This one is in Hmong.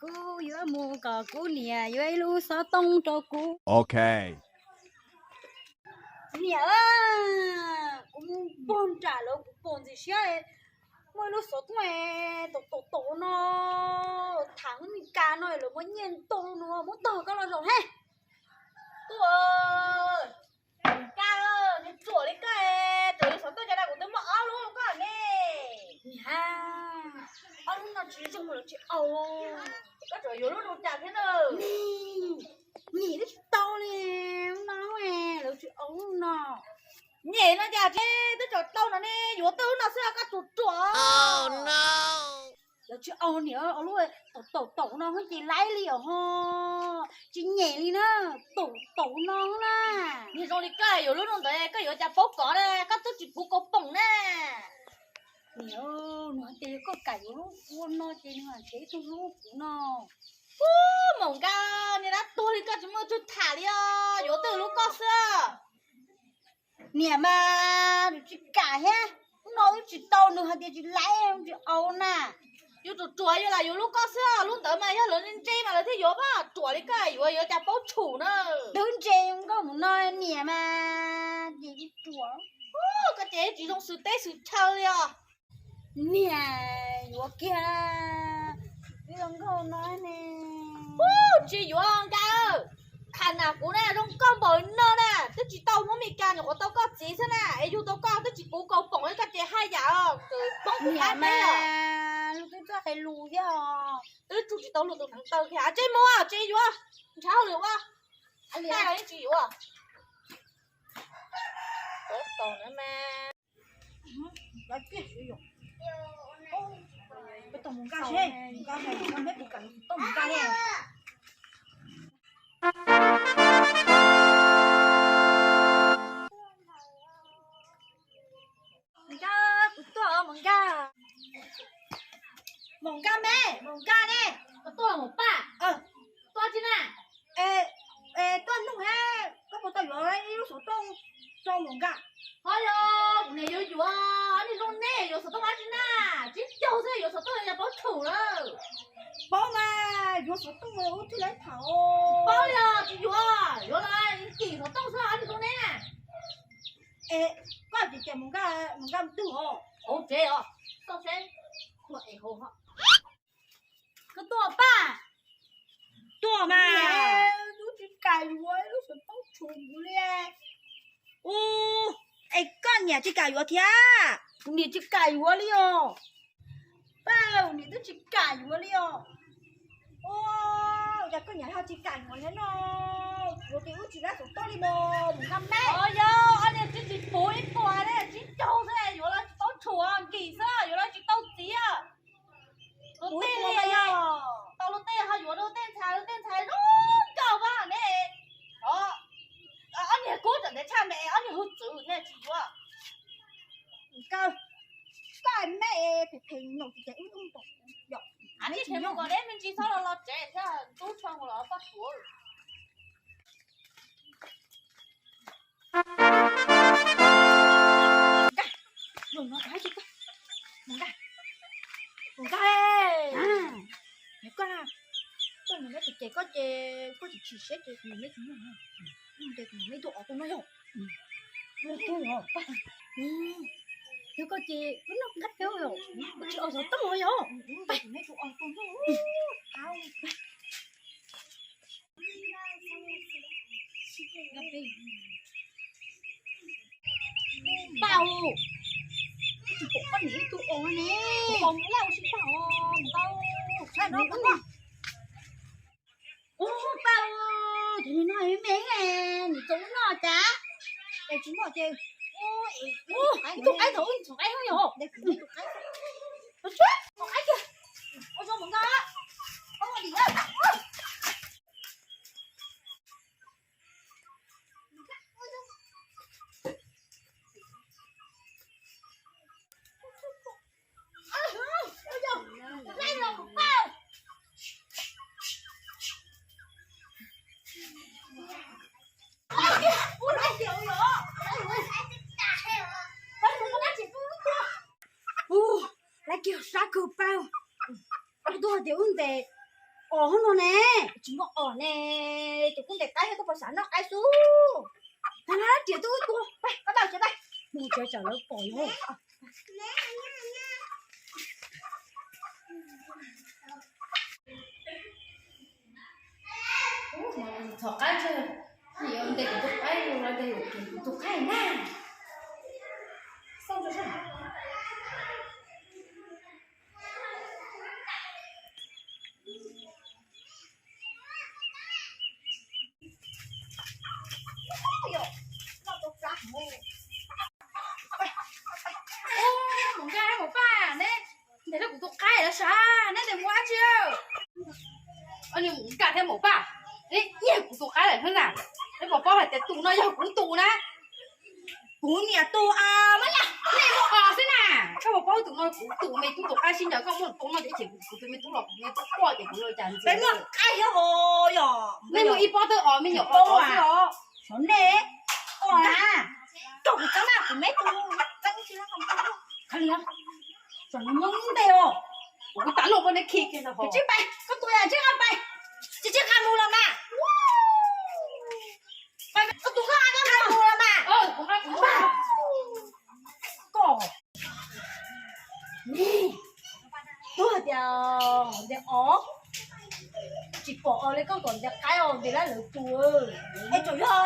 Kuv yuav mus kom kuv niam yuav ib lub xov tooj rau kuv. Ok. Niam, kuv mus pog nram lawv kuv pom ntxim siab, muaj ib lub xov tooj taum taum taum no, tham Meskas no lawv muab nyiaj ntau no muab tog koj los zaum he. Tub, Nkaj, nws ruam li koj, thaum yuav xov tooj cov no kuv twb muaj ob lub rau koj ne. Niam, ob lub no tsis zoo lawv tsis au. Koj tseem yuav lub zoo cas thiab na? Nyem twb tsis tau li no, lawv tsis au lub no. Nyem no cas twb tseem tau no ne, yuav tau lub no xwb koj ruam ruam. Lawv tsis au niam, au lub taum taum taum no ces laib li os ho, tsis nyem li na, taum taum no na. Niag zoo li koj yuav lub no ntawd koj yuav cas paub kov na, koj twb tsis puv kaus poom na. Niam, nws hais tias koj kam yuav lub ua no ces nws hais tias ib tug hlub kuv no. Ub, Maum Nkaj, niag dab tuag li koj tsis muaj tug tham li os, yuav twb lub koj xwb. Niam mas, nws tsis kam thiab, lub no twb tsis tau, nws hais tias tsis laib, tsis au na. Yuav ruam ruam yog lam yuav lub koj xwb, lub ntawd mas yog lawv ntse mas lawv thiaj yuav, ruam li koj yuav yuav cas paub tshum na. Twb ntse nkauj mus no niam mas, ces ruam. Koj ces tsis zoo xwm teb xwm chaw li os. Niam yuav kiag, twb zoo nkauj no ne. Tsis yuav Nkaj, qhov no kuv na zoo nkauj npaum no na, twb tsis tau hnub Mes Kas nyuam qhuav tau koj txiv xwb na, es yug tau koj twb tsis puv kaus poom li koj ces haj yam os, poob kuv qab teb os. Lub twb txawj hais lus thiab os. Twb tsuj tsis tau luag tus hneev taw kiag, tsis mus, tsis yuav, ntshaw hauj lwm ua, tsis yuav. Peb tau mus nkag seb, nkag seb, nkag seb, nkag seb, nkag seb. Nkaj, kuv tuaj os Maum Nkaj. Maum Nkaj me, Maum Nkaj ne. Koj tuaj Maum Paj. Tuaj tsi na. Tuaj nug hab koj puas tau yuav ib lub xov tooj rau Maum Nkaj. Ho yog kuv niam yuav yuav, ob niag zoo ne yuav xov tooj dab tsi na. Tsib caug xwb yuav xov tooj yog paub tshum lawm. Paub mas yuav xov tooj ub thiaj li thaum. Paub li os, tsis yuav, yuav los kim xov tooj xwb ob niag zoo ne. Es koj tsis tias Maum Nkaj, Maum Nkaj twg os? Hauv tsev os, koj seb, khuam es hauv ho. Koj tuaj Paj? Tuaj mas. Lub tsis kam yuav lub xov tooj tshum kuv li. Ub, es koj niam tsis kam yuav thiab? Kuv niam tsis kam yuav li os. Paj, kuv niam twb tsis kam yuav li os. Ua cas koj niam ho tsis kam yuav thiab no? Yuav ces wb tsis laib xov tooj li mos, Maum Nkaj me. Yog ob niag twb tsis puv ib puas li, tsib caug xwb yuav los tsis paub tshum, nkim xwb yuav los tsis tau txiv. Luag tej li, tau luag tej ho yuav luag tej ntxhais, luag tej ntxhais zoo nkauj vaj ne. Ob niag kub tseem ntev tshaj me, ob niag hu txwv ne tsis yuav. Koj me phem phem nyaum tsis ces wb ua kom deb me ntsis txhob los los tsev thiab tub tshua mus los poj suav. Nkaj, koj, koj mus neb ces koj ces koj tsis tshim siab ces kuv mus neb tsis muaj, ces kuv mus neb tus os tus no yog. Yog koj ces wb noj nqaij peb yom, wb tsis os xov tooj yom. Paj, tsis pom koj niam ib tug os ne. Os, mus laj ua si Paj os, mus tau. Ub, Paj, tus no me, nws tau ub noj cas? Es tsis noj ces ub, tus qaib thaum ub txhoov qaib hauj yom. Tus qaib kiag, ua zoo mus nqa, ua dim na. Ub, lawv kiag sab kawg Paj. Tuaj tias wb ntes Os, hnub no ne, tsis muaj os ne, ces kuv ntes qaib thiab koj puas xav noj qaib xwb? Tab sis twb tua, pab koj tau tsev pab, mus tsev tsam lawv pom no. Txhom qaib tseg, ntes kuv tus qaib, ntes kuv tus qaib na. Mus nkag thiab Maum Paj, neb ntes tau kuv tus qaib lawm sav, neb ntes mus ua dab tsi? Mus nkag thiab Maum Paj, neb nyiag kuv tus qaib lawm thiab na. Neb puas paub hais tias tus no yog kuv tus na? Kuv niam tus os, mab yaj, nej muaj os xwb na. Koj puas paub tus no kuv tus me tub tus qaib sib ncaws, koj muaj tus no ces kuv tus me tub los kuv me tub quaj ces kuv yuav cas ntxias. Peb muaj qaib thiab os, yog nej muaj ib pob tawb os, me nyuam os xwb os. Xyov nej, koj na, koj kuv txeeb na, kuv me tub txeeb tsis, koj li, xyov nws nyob ntej os. Kuv tas luaj muab neb khi kiag ntag. Tsis pais, koj tus yam tsis qab pais, tsis tsis qab mus los mas. Pais, koj tus koj qab mus los mas. Koj, twb hais tias ntes os, tsis pom os li, koj kom ntes qaib os, ntes lawv tus. Es tseem yog